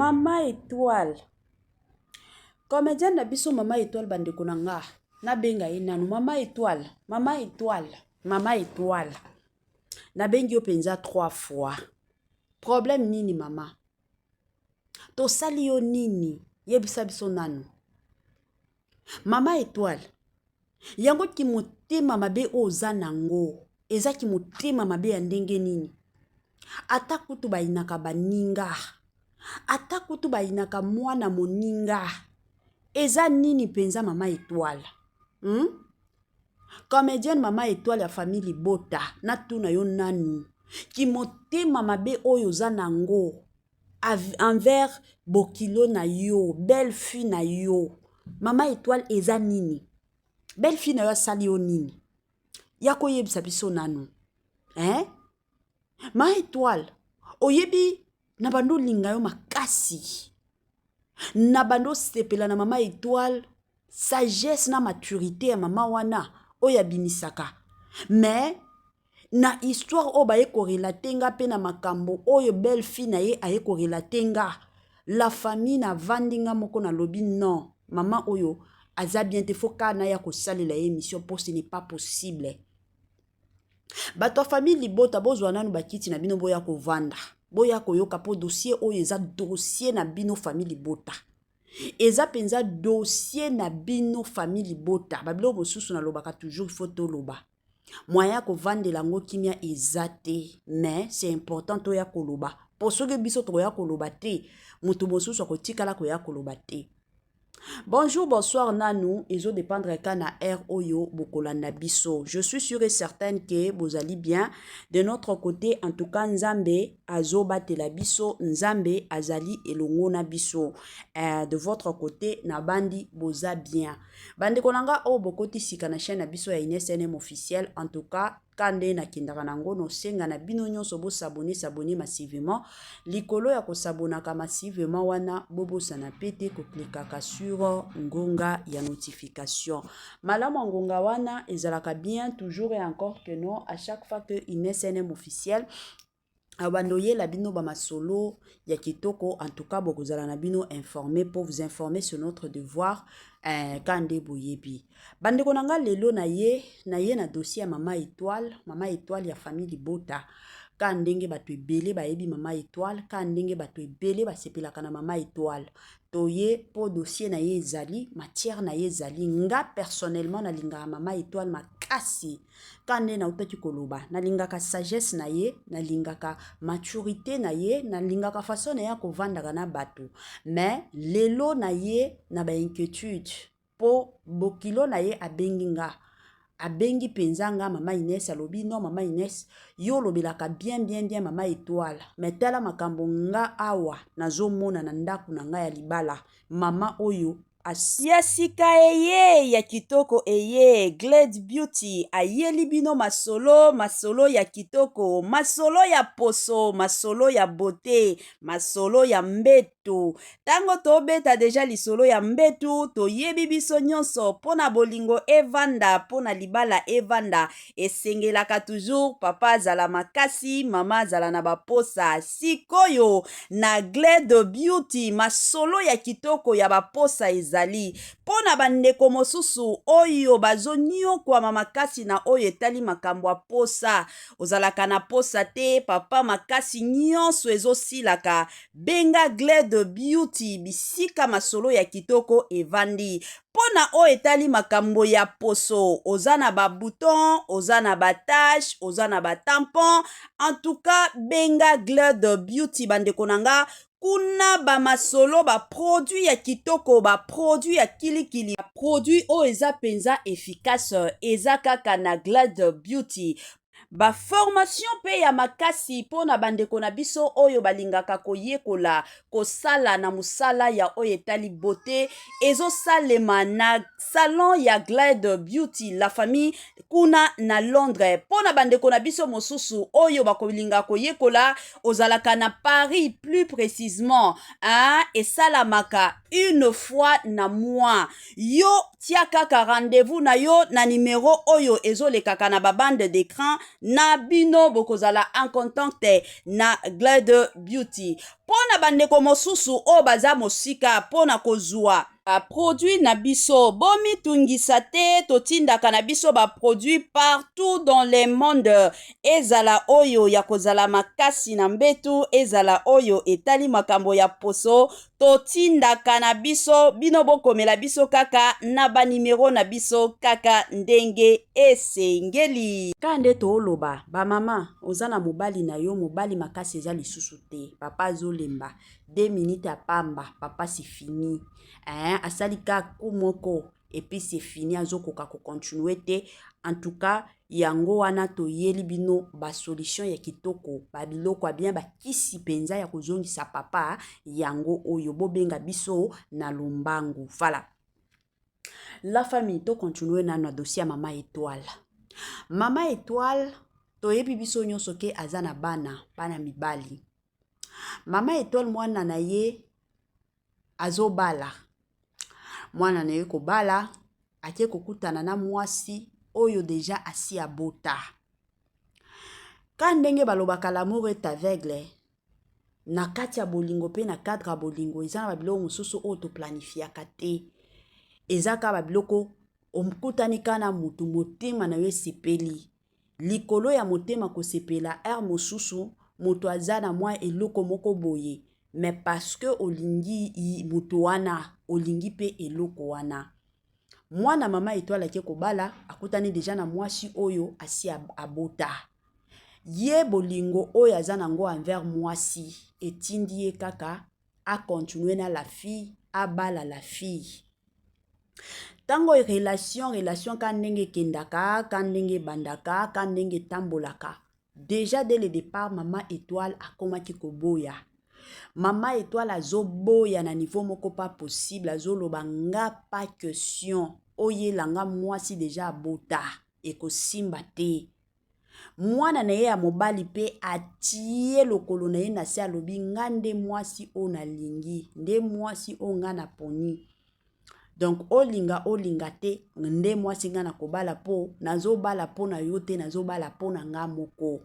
Mama Etoile, comedienne na biso Mama Etoile, bandeko na nga, nabenga ye nanu Mama Etoile, Mama Etoile, Mama Etoile. Nabengi yo mpenza trois fois. Problème nini mama? Tosali yo nini? Yebisa biso nanu. Mama Etoile, yango kimotema mabe oyo oza nango eza kimotema mabe ya ndenge nini? Ata kutu bayinaka baninga, ata kutu bayinaka mwana moninga, eza nini mpenza Mama Etoile? Comedienne Mama Etoile ya famille Libota, natuna yo nanu, kimotema mabe oyo oza nango envers bokilo na yo, belle fille na yo, Mama Etoile, eza nini? Belle fille na yo asali yo nini? Ya koyebisa biso nanu, hein? Mama Etoile, oyebi na bando olinga yo makasi, na bando osepela na Mama Etoile, sagesse na maturité ya mama wana oyo abimisaka. Mais na histoire oyo baye korelater nga mpe na makambo oyo belle fille na ye aye korelater nga, la famille, navandi nga moko, nalobi non, mama oyo aza bien te, faut kaka naya kosalela ye émission mpo ce n'est pas possible. Bato ya famille Libota, bozwa nanu bakiti na bino, boya kovanda, boya koyoka, mpo dossier oyo eza dossier na bino famille Libota, eza mpenza dossier na bino famille Libota. Babiloko mosusu nalobaka toujours, il faut toloba. Moyen ya kovandela yango kimia eza te, mais c'est important toya koloba, mpo soki biso tokoya koloba te, moto mosusu akotikala koya koloba te. Bonjour, bonsoir nanu, ezodépendre ka na heure oyo bokolanda biso. Je suis sûre et certaine que bozali bien de notre côté. En tout cas, Nzambe azobatela biso, Nzambe azali elongo na biso. De votre côté, na bandi boza bien. Bandeko na nga oyo bokoti sika na chaîne na biso ya Ines NM officiel, en tout cas, ka nde nakendaka nango, nosenga na bino nyonso bos'abonner, s'abonner massivement. Likolo ya kos'abonnaka massivement wana, bobosana pe te koklikaka sur ngonga ya notification. Malamu ya ngonga wana ezalaka bien toujours et encore que non, à chaque fois que Ines NM officiel abanda oyela bino bamasolo ya kitoko, en tout cas bokozala na bino informé. Pour vous informer, c'est notre devoir. Ka nde boyebi, bandeko na nga, lelo na ye na dossier ya Mama Étoile, Mama Étoile ya famille Libota. Ka ndenge bato ebele bayebi Mama Étoile, ka ndenge bato ebele basepelaka na Mama Étoile, toye mpo dossier na ye ezali, matière na ye ezali. Nga personnellement nalingaka Mama Étoile makasi. Ka nde nautaki koloba, nalingaka sagesse na ye, nalingaka maturité na ye, nalingaka façon na ye ya kovandaka na bato. Mais lelo na ye na bainquiétude, mpo bokilo na ye abengi nga, abengi mpenza nga Mama Ines, alobi non, Mama Ines, yo olobelaka bien bien bien Mama Étoile, mais tala makambo nga awa nazomona na ndako na ngai ya libala, mama oyo. Ya sika eye, ya kitoko eye, Glade Beauty ayeli bino masolo, masolo ya kitoko, masolo ya poso, masolo ya beauté, masolo ya mbetu. Ntango tobeta déjà lisolo ya mbetu, toyebi biso nyonso, mpo na bolingo evanda, mpo na libala evanda, esengelaka toujours papa azala makasi, mama azala na baposa. Sikoyo na Glade Beauty, masolo ya kitoko ya baposa ezali mpo na bandeko mosusu oyo bazonyokwama makasi na oyo etali makambo ya posa. Ozalaka na posa te papa, makasi nyonso ezosilaka, benga Glade Beauty, bisika masolo ya kitoko evandi mpo na oyo etali makambo ya poso. Oza na babouton, oza na batache, oza na batampon, en tout cas benga Glade Beauty. Bandeko na nga, kuna bamasolo, baproduit ya kitoko, baproduit ya kilikili, baproduit oyo eza mpenza efficace, eza kaka na Glade Beauty. Baformation mpe ya makasi mpo na bandeko na biso oyo balingaka koyekola kosala na mosala ya oyo etali beauté, ezosalema na salon ya Glade Beauty, la famille, kuna na Londres. Mpo na bandeko na biso mosusu oyo bakolinga koyekola, ozalaka na Paris plus précisément, hein, esalamaka une fois na mois. Yo Tia kaka rendez-vous na yo na numero oyo ezolekaka na ba bande d'écran na bino, bokozala en contact na Glade Beauty. Mpo na bandeko mosusu oyo baza mosika mpo na kozwa baproduit na biso, bomitungisa te, totindaka na biso baproduit partout dans le monde, ezala oyo ya kozala makasi na mbetu, ezala oyo etali makambo ya poso, totindaka na biso. Bino bokomela biso kaka na banimero na biso kaka ndenge esengeli. Ka nde tooloba, bamama, oza na mobali na yo, mobali makasi eza lisusu te, papa azolemba, 2 minutes ya pamba, papa c'est fini, hein? Asali ka coup moko et puis c'est fini, azokoka kocontinuer te. En tout cas, yango wana toyeli bino basolution ya kitoko, babiloko ya bien, bakisi mpenza ya kozongisa papa. Yango oyo bobenga biso na lombangu. Voilà, la famille, tocontinuer nano na dossier ya Mama Étoile. Mama Étoile, toyebi biso nyonso ke aza na bana, bana mibali. Mama Étoile, mwana na ye azobala, mwana na ye kobala, ake kokutana na mwasi oyo déjà asi abota. Ka ndenge balobaka, l'amour est aveugle. Na kati ya bolingo mpe na cadre ya bolingo, eza na babiloko mosusu oyo toplanifiaka te. Eza kaka babiloko okutani kaka na motu, motema na yo esepeli. Likolo ya motema kosepela, heure mosusu moto aza na mwa eloko moko boye, mais parce que olingi moto wana, olingi mpe eloko wana. Mwana Mama Etoile ake kobala, akutani déjà na mwasi oyo asi abota. Ye bolingo oyo aza nango envers mwasi etindi ye kaka acontinuer na la fille, abala la fille. Ntango relation ka ndenge ekendaka, ka ndenge ebandaka, ka ndenge etambolaka, déjà dès le départ Mama Étoile akomaki koboya. Mama Étoile azoboya na niveau moko pas possible. Azoloba: "Nga, pas question oyela nga mwasi déjà abota, ekosimba te." Mwana na ye ya mobali mpe atie lokolo na ye na se, alobi: "Nga nde mwasi oyo nalingi, nde mwasi oyo nga naponi. Donc olinga, olinga te, nde mwasi nga na kobala, mpo nazobala mpo na yo te, nazobala mpo na nga moko."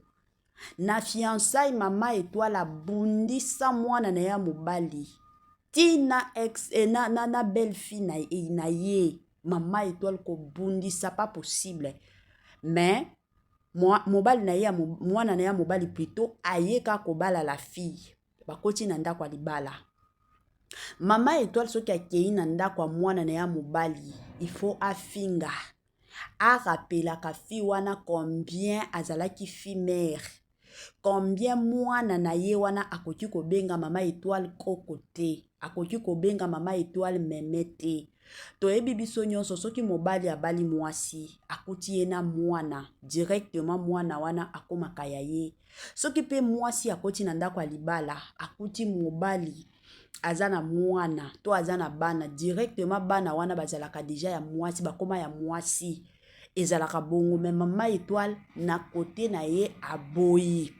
Na fiançailles, Mama Etoile abundisa mwana na ye ya mobali ntina ex eh, na belle fille na ye. Mama Etoile kobundisa pas possible, mais mobali na ye, mwana na ye ya mobali plutôt, aye kaka kobala la fille. Bakoti na ndako ya libala. Mama Etoile, soki akei na ndako ya mwana na ya mobali, il faut afinga, arapelaka fille wana combien azalaki fille mère, combien mwana na ye wana akoki kobenga Mama Etoile koko te, akoki kobenga Mama Etoile meme te. Toyebi biso nyonso, soki mobali abali mwasi, akuti ye na mwana, directement mwana wana akomaka ya ye. Soki mpe mwasi akoti na ndako ya libala, akuti mobali aza na mwana to aza na bana, directement bana wana bazalaka déjà ya mwasi, bakóma ya mwasi. Ezalaka bongo. Mais Mama Étoile, na kote na ye, aboyi.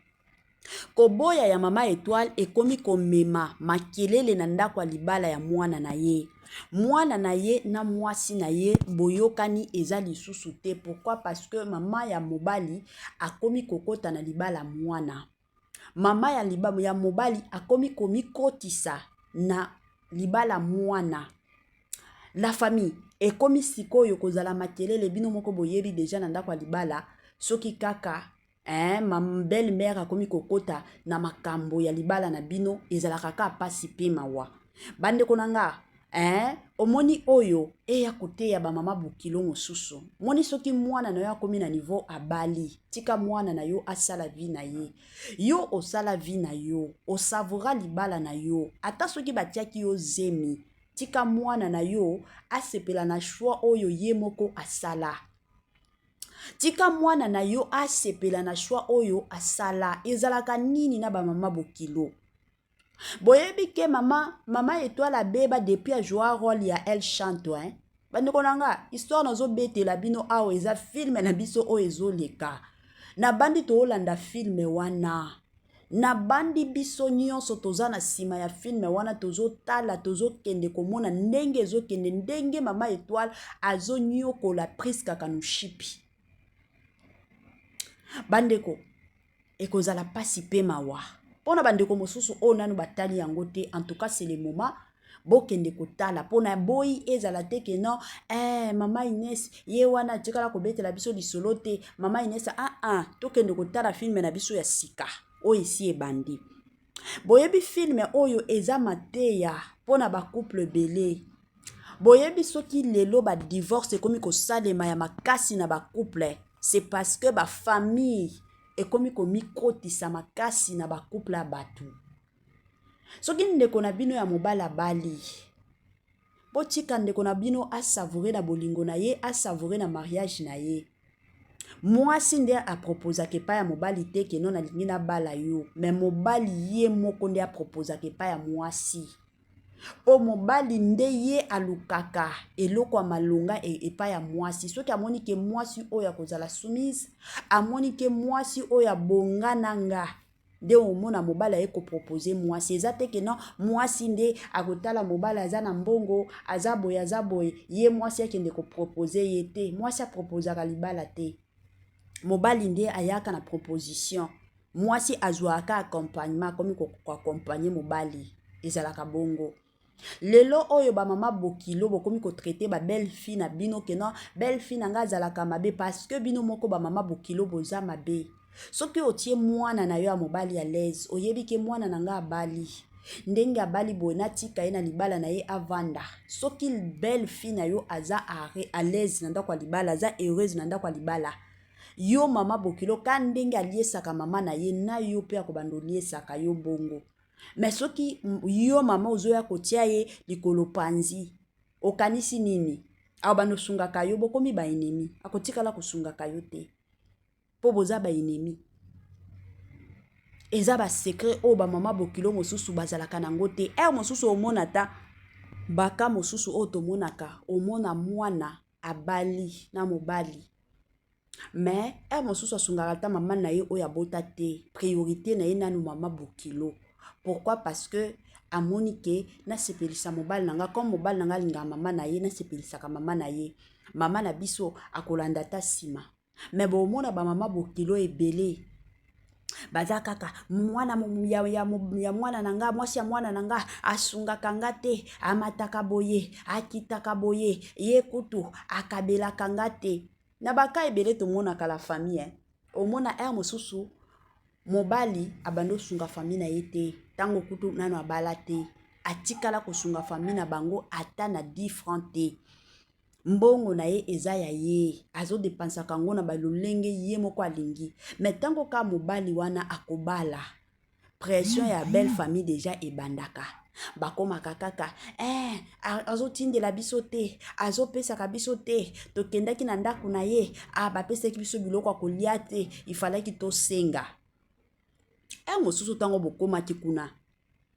Koboya ya Mama Étoile ekomi komema makelele na ndako ya libala ya mwana na ye. Mwana na ye na mwasi na ye, boyokani eza lisusu te. Pourquoi? Parce que mama ya mobali akomi kokɔta na libala mwana. Mama ya mobali akomi komikotisa na libala mwana. La famille, ekomi sikoyo kozala makelele. Bino moko boyebi déjà, na ndako ya libala, soki kaka, hein, ma belle mère akomi kokota na makambo ya libala na bino, ezalaka kaka pasi mpe mawa. Bandeko na nga, hein, omoni oyo eya koteya bamama bokilo mosusu. Moni, soki mwana na yo akomi na niveau abali, tika mwana na yo asala vie na ye. Yo osala vie na yo, osavoura libala na yo. Ata soki batiaki yo zemi, tika mwana na yo asepela na choix oyo ye moko asala. Tika mwana na yo asepela na choix oyo asala. Ezalaka nini na bamama bokilo? Boyebi ke mama Étoile abeba depuis ajoua rôle ya El Chanto, hein? Bandeko na nga, histoire nazobetela bino awa eza film na biso oyo ezoleka. Nabandi toolanda film wana. Nabandi biso nyonso toza na nsima ya film wana, tozotala, tozokende komona ndenge ezokende, ndenge mama Etoile azonyokola Priska Kanushipi. Bandeko, ekozala mpasi mpe mawa mpona bandeko mosusu oyo nanu batali yango te. En tout cas, c'est le moment bokende kotala, mpona boyi ezala te ke non, mama Ines ye wana atikala kobetela biso lisolo te. Mama Ines, ah ah, tokende kotala film na biso ya sika oyo esi ebandi. Boyebi, film oyo eza mateya mpona bacouple ebele. Boyebi, soki lelo badivorce ekomi kosalema ya makasi na bacouple, c'est parce que bafamille ekomi komikotisa makasi na bacouple ya bato. Soki ndeko na bino ya mobali abali, botika ndeko na bino asavourer na bolingo na ye, asavourer na mariage na ye. Mwasi nde aproposaka epai ya mobali te ke non, nalingi nabala yo. Mais mobali ye moko nde aproposaka epai ya mwasi, mpo mobali nde ye alukaka eloko ya malonga epai ya mwasi. Soki amoni ke mwasi oyo akozala soumise, amoni ke mwasi oyo abonga na nga, nde omona mobali aye koproposer mwasi. Eza te ke non, mwasi nde akotala mobali aza na mbongo, aza boye, aza boye, ye mwasi akende koproposer ye te. Mwasi aproposaka libala te, mobali nde ayaka na proposition. Mwasi azwaka accompagnement, akomi koaccompagner mobali. Ezalaka bongo. Lelo oyo bamama bokilo bokomi kotraiter babelle fille na bino ke non, belle fille na ngai azalaka mabe, parce que bino moko bamama bokilo boza mabe. Soki otie mwana na yo ya mobali à l'aise, oyebi ke mwana na ngai abali, ndenge abali boye, natika ye na libala na ye avanda. Soki belle fille na yo aza à l'aise na ndako ya libala, aza heureuse na ndako ya libala, yo mama bokilo, ka ndenge aliesaka mama na ye, na yo mpe akobanda oliesaka yo bongo. Mais soki yo mama ozoya kotia ye likolo panzi, okanisi nini? Akobanda osungaka yo, bokomi baennemi. Akotikala kosungaka yo te mpo boza baennemi. Eza basecret oyo bamama bokilo mosusu bazalaka nango te. Heure mosusu omona, ata baka mosusu oyo tomonaka, omona mwana abali na mobali, mais heure mosusu asungaka ata mama na ye oyo abota te. Priorité na ye nanu mama bokilo. Pourquoi? Parce que amoni ke nasepelisa mobali na nga, comme mobali na nga alingaka mama na ye, nasepelisaka mama na ye, mama na biso akolanda ata nsima. Mais bomona bamama bokilo ebele baza kaka mwana ya mwana na nga, mwasi ya mwana na nga asungaka nga te, amataka boye, akitaka boye, ye kutu akabelaka nga te. Na baka ebele tomonaka la famille, eh. Omona heure mosusu mobali abandi osunga famille na ye te, ntango kutu nano abala te, atikala kosunga famille na bango ata na 10 franc te. Mbongo na ye eza ya ye, azodépensaka yango na balolenge ye moko alingi. Mais ntango kaka mobali wana akobala, pression ya belle famille déjà ebandaka. Bakomaka kaka azotindela biso te, azopesaka biso te, tokendaki na ndako na ye, ah, bapesaki biso biloko ya kolia te, ifalaki tosenga. Heure mosusu ntango bokomaki kuna,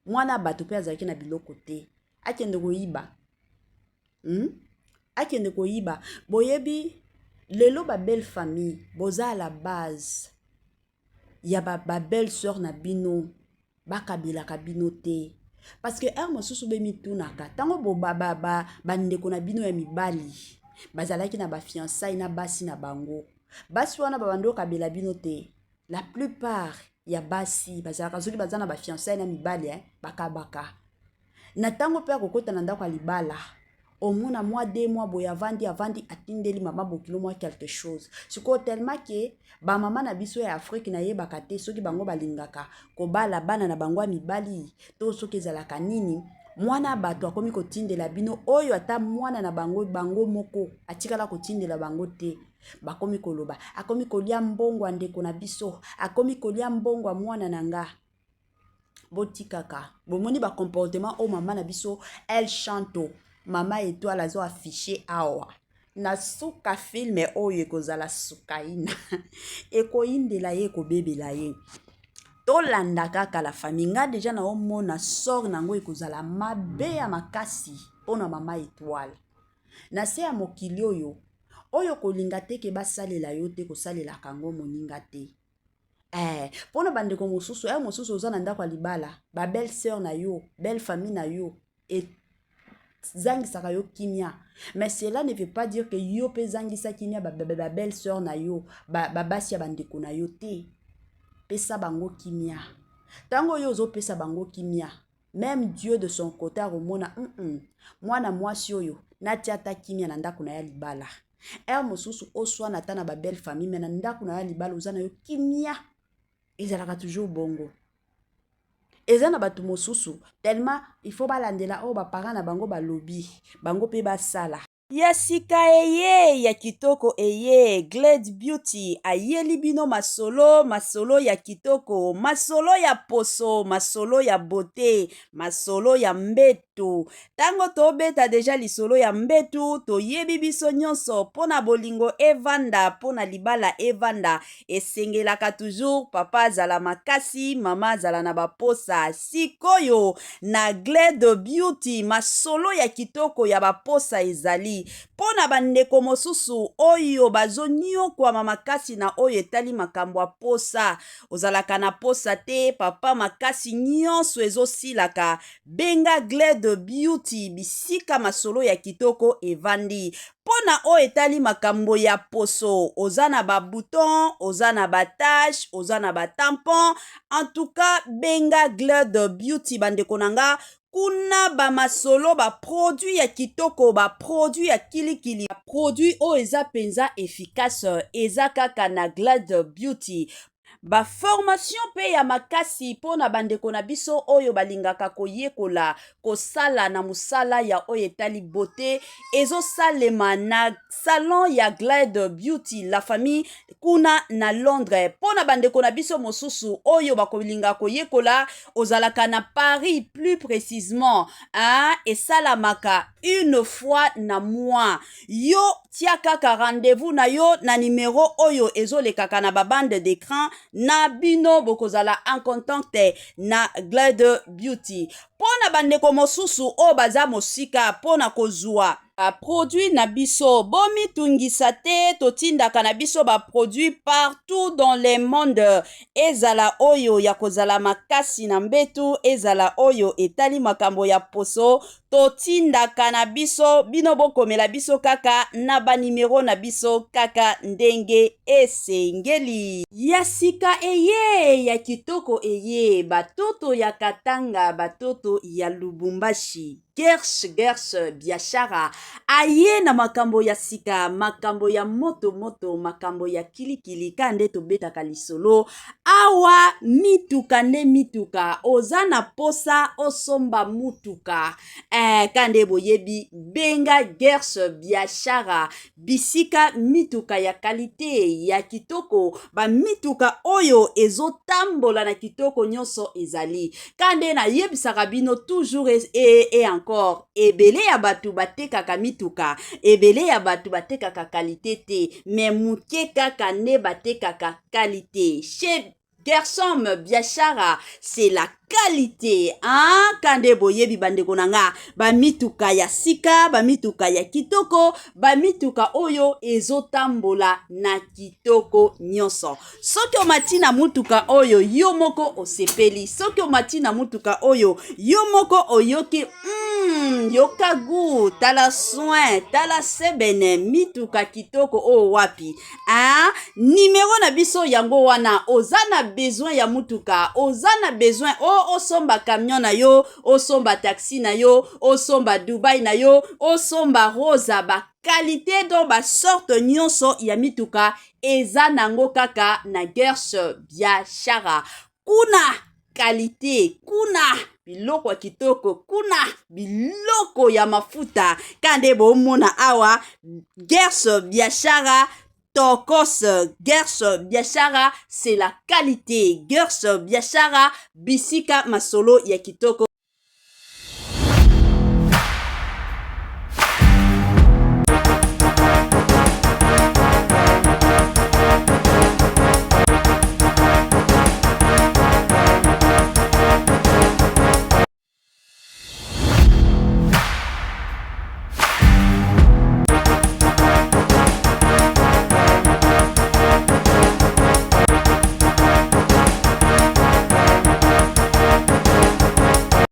mwana bato mpe azalaki na biloko te, akende koyiba, Akende koyiba. Boyebi, lelo babelle famille boza à la base ya babelle ba sœur na bino bakabelaka bino te, parce que heure mosusu bemitunaka ntango bandeko na bino ya mibali bazalaki na bafiançailles na basi na bango, basi wana babandi okabela bino te. La plupart ya basi bazalaka, soki baza na bafiançailles na mibali, bakabaka. Na ntango mpe akokɔta na ndako ya libala, omona mwa 2 mois boye, avandi, avandi, atindeli mama bokilo mwa quelque chose. Sikoyo, tellement ke bamama na biso ya Afrique, nayebaka te soki bango balingaka kobala bana na bango ya mibali to soki ezalaka nini, mwana bato akomi kotindela bino oyo ata mwana na bango, bango moko atikala kotindela bango te. Bakomi koloba akomi kolia mbongo ya ndeko na biso, akomi kolia mbongo ya mwana na nga. Botikaka. Bomoni bacomportement oyo mama na biso El Chanto, mama Étoile, azo affiche awa na suka film oyo, ekozala sukaina, ekoyindela ye, ekobebela ye. Tolanda kaka la famille. Nga déjà naomona sort nango ekozala mabe ya makasi mpona mama Étoile. Na se ya mokili oyo, oyo kolinga te ke basalela yo te, kosalelaka yango moninga te. Eh, mpo na bandeko mosusu, heure mosusu oza na ndako ya libala, ba belle sœur na yo, belle famille na yo ezangisaka yo kimia. Mais cela ne veut pas dire que yo mpe ezangisa kimia ba belle sœur na yo, babasi ya bandeko na yo te. Pesa bango kimia. Ntango oyo ozopesa bango kimia, même Dieu de son côté akomona mwana mwasi oyo natia ata kimia na ndako na ya libala. Heure mosusu oswana ata na babelle famille, mais na ndako na ya libala oza na yo kimia. Ezalaka toujours bongo. Eza na bato mosusu tellement il faut balandela oyo baparent na bango balobi, bango mpe basala. Ya sika eye, ya kitoko eye, Glade Beauty ayeli bino masolo, masolo ya kitoko, masolo ya poso, masolo ya beauté, masolo ya mbetu. Ntango tobeta deja lisolo ya mbetu, toyebi biso nyonso mpo na bolingo evanda, mpo na libala evanda, esengelaka toujours papa azala makasi, mama azala na baposa. Sikoyo na Glade Beauty, masolo ya kitoko ya baposa ezali mpo na bandeko mosusu oyo bazonyokwama makasi na oyo etali makambo ya posa. Ozalaka na posa te papa, makasi nyonso ezosilaka. Benga Glade Beauty, bisika masolo ya kitoko evandi. Mpo na oyo etali makambo ya poso, oza na babouton, oza na batache, oza na batampon, en tout cas benga Glade Beauty, bandeko na nga. Kuna bamasolo, baproduit ya kitoko, baproduit ya kilikili, baproduit oyo eza mpenza efficace, eza kaka na Glade Beauty. Baformation mpe ya makasi mpo na bandeko na biso oyo balingaka koyekola kosala na mosala ya oyo etali beauté, ezosalema na salon ya Glade Beauty, la famille, kuna na Londres. Mpo na bandeko na biso mosusu oyo bakolinga koyekola, ozalaka na Paris plus précisement, hein, esalamaka une fois na mois. Yo tia kaka rendez-vous na yo na numero oyo ezolekaka na babande d'écran na bino, bokozala en contact na Glade Beauty. Mpo na bandeko mosusu oyo baza mosika mpo na kozwa baproduit na biso, bomitungisa te, totindaka na biso baproduit partout dans le monde. Ezala oyo ya kozala makasi na mbetu, ezala oyo etali makambo ya poso, totindaka na biso. Bino bokomela biso kaka na banimero na biso kaka ndenge esengeli. Ya sika eye, ya kitoko eye, batoto ya Katanga, batoto ya Lubumbashi, Gersh Gersh Biashara aye na makambo ya sika, makambo ya moto moto, makambo ya kilikili. Ka nde tobetaka lisolo awa, mituka nde mituka. Oza na posa osomba mutuka, ka nde boyebi, benga Gersh Biashara, bisika mituka ya qualité, ya kitoko, bamituka oyo ezotambola na kitoko nyonso ezali. Ka nde nayebisaka bino toujours et encore, ebele ya bato batekaka mituka, ebele ya bato batekaka qualité te, mais moke kaka nde batekaka qualité. Chez Gersom Biashara, c'est la qualité, hein? Kande boyebi, bandeko na nga, bamituka ya sika, bamituka ya kitoko, bamituka oyo ezotambola na kitoko nyonso. Soki omati na mutuka oyo, yo moko osepeli. Soki omati na mutuka oyo, yo moko oyoki yoka gu, tala soin, tala sebene, mituka kitoko oyo wapi, hein? Nimero na biso yango wana. Oza na besoin ya mutuka, oza na besoin o osomba camion na yo, osomba taxi na yo, osomba Dubai na yo, osomba Rosa, baqualité, donc basorte nyonso ya mituka eza nango kaka na Gersh Biashara. Kuna qualité, kuna biloko ya kitoko, kuna biloko ya mafuta. Ka nde bomona awa, Gersh Biashara tokos. Gersh Biashara, c'est la qualité. Gersh Biashara, bisika masolo ya kitoko.